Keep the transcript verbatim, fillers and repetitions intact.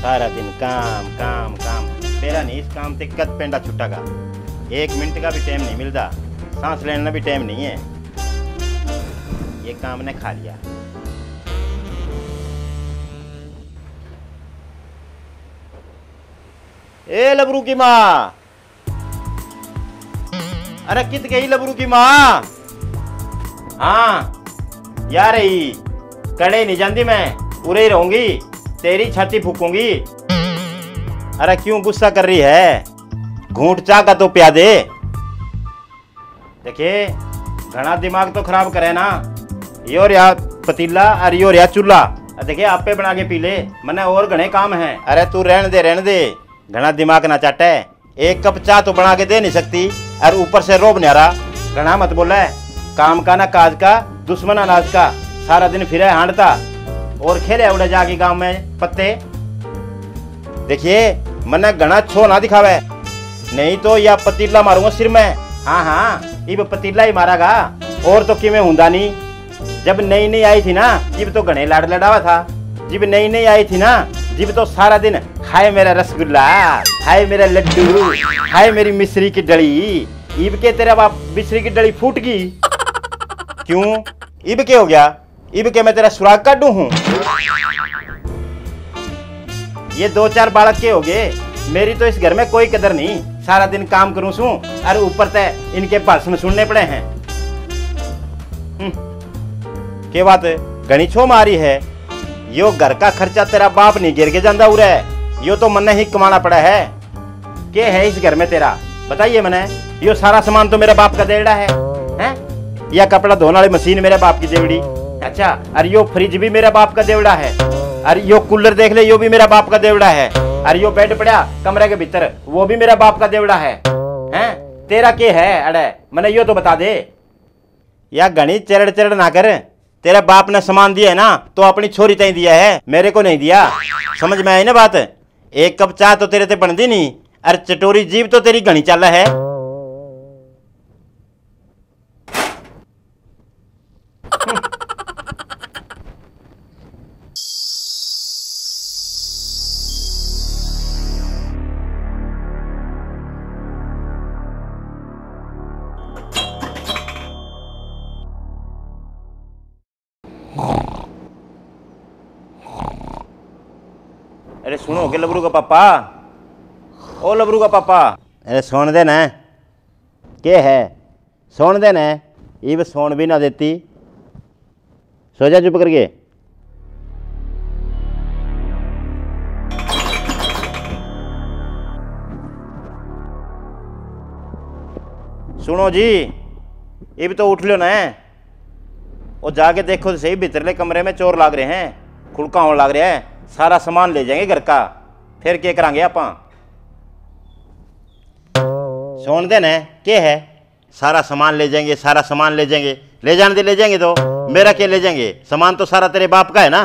सारा दिन काम, काम, काम। तेरा नहीं इस काम ते कद पेंडा छुटेगा। एक मिनट का भी टाइम नहीं मिलता, सांस लेने भी टाइम नहीं है। ये काम ने खा लिया। ए लबरू की माँ, अरे कित गई लबरू की माँ? हाँ यार, ही कड़े नहीं जाती, मैं उरे ही रहूंगी, तेरी छाती फूकूंगी। अरे क्यों गुस्सा कर रही है? घूंट चाह का तो प्या दे। देखिए, घना दिमाग तो खराब करे ना। यो रहा पतीला और यो रहा चूल्हा। देखिए, आपे बना के पी ले, मने और घने काम हैं। अरे तू रहन दे, रहन दे, घना दिमाग ना चाटे। एक कप चाय तो बना के दे नहीं सकती और ऊपर से रोब न्यारा। घना मत बोले, काम का ना काज का, दुश्मन अनाज का। सारा दिन फिरे हांडता और खेले उड़े जाके गांव में पत्ते। देखिए, मन्ने घना छो ना दिखावे, नहीं तो या पतीला मारूंगा सिर में। हाँ हाँ, इब पतीला ही मारागा, और तो किमें हुंदा नहीं। जब नई नई आई थी ना, जिब तो घने लाड़ लड़ावा था। जिब नई नई आई थी ना, जिब तो सारा दिन हाय मेरा रसगुल्ला, हाय मेरा लड्डू, हाय मेरी मिश्री की डली। इब के तेरा बाप मिश्री की डली फूट गई? क्यों, इब के हो गया? इब के मैं तेरा सुराग काटू हूँ? ये दो चार बालक के हो गए, मेरी तो इस घर में कोई कदर नहीं। सारा दिन काम करूँ सूं और ऊपर ते इनके भाषण सुनने पड़े हैं। हम्म, के बात घणी छो मारी है। यो घर का खर्चा तेरा बाप नहीं गिर के जांदा उरे, यो तो मन्ने ही कमाना पड़ा है। के है इस घर में तेरा, बताइए मने। यो सारा सामान तो मेरे बाप का देवड़ा है, हैं? या कपड़ा धोने वाली मशीन मेरे बाप की देवड़ी, अच्छा, और यो फ्रिज भी मेरे बाप का देवड़ा है, और यो कूलर देख ले, यो भी मेरा बाप का देवड़ा है, और यो बेड पड़ा कमरे के भीतर, वो भी मेरा बाप का देवड़ा है, हैं? तेरा के है अड़े, मने यो तो बता दे। या घणी चरड़ चरड़ ना कर, तेरे बाप ने सामान दिया है ना, तो अपनी छोरी ताई दिया है, मेरे को नहीं दिया। समझ में आई ना बात? एक कप चाय तो तेरे ते बनदी नहीं, अर चटोरी जीभ तो तेरी घणी चाले है। अरे सुनो के लबरू का पापा, ओ लबरू का पापा। अरे सोन दे ना, के है? सोन दे ना, इब सोन भी ना देती। सो जा चुप करके। सुनो जी, इब तो उठ लो ना। ओ जाके देखो तो सही, भीतरले कमरे में चोर लाग रहे हैं, खुड़का होने लाग रहा है, सारा सामान ले जाएंगे घर का, फिर के करांगे आपां? सोन दे ना, के है? सारा सामान ले जाएंगे, सारा सामान ले जाएंगे। ले जाने दे, ले जाएंगे तो। मेरा क्या ले जाएंगे? सामान तो सारा तेरे बाप का है ना।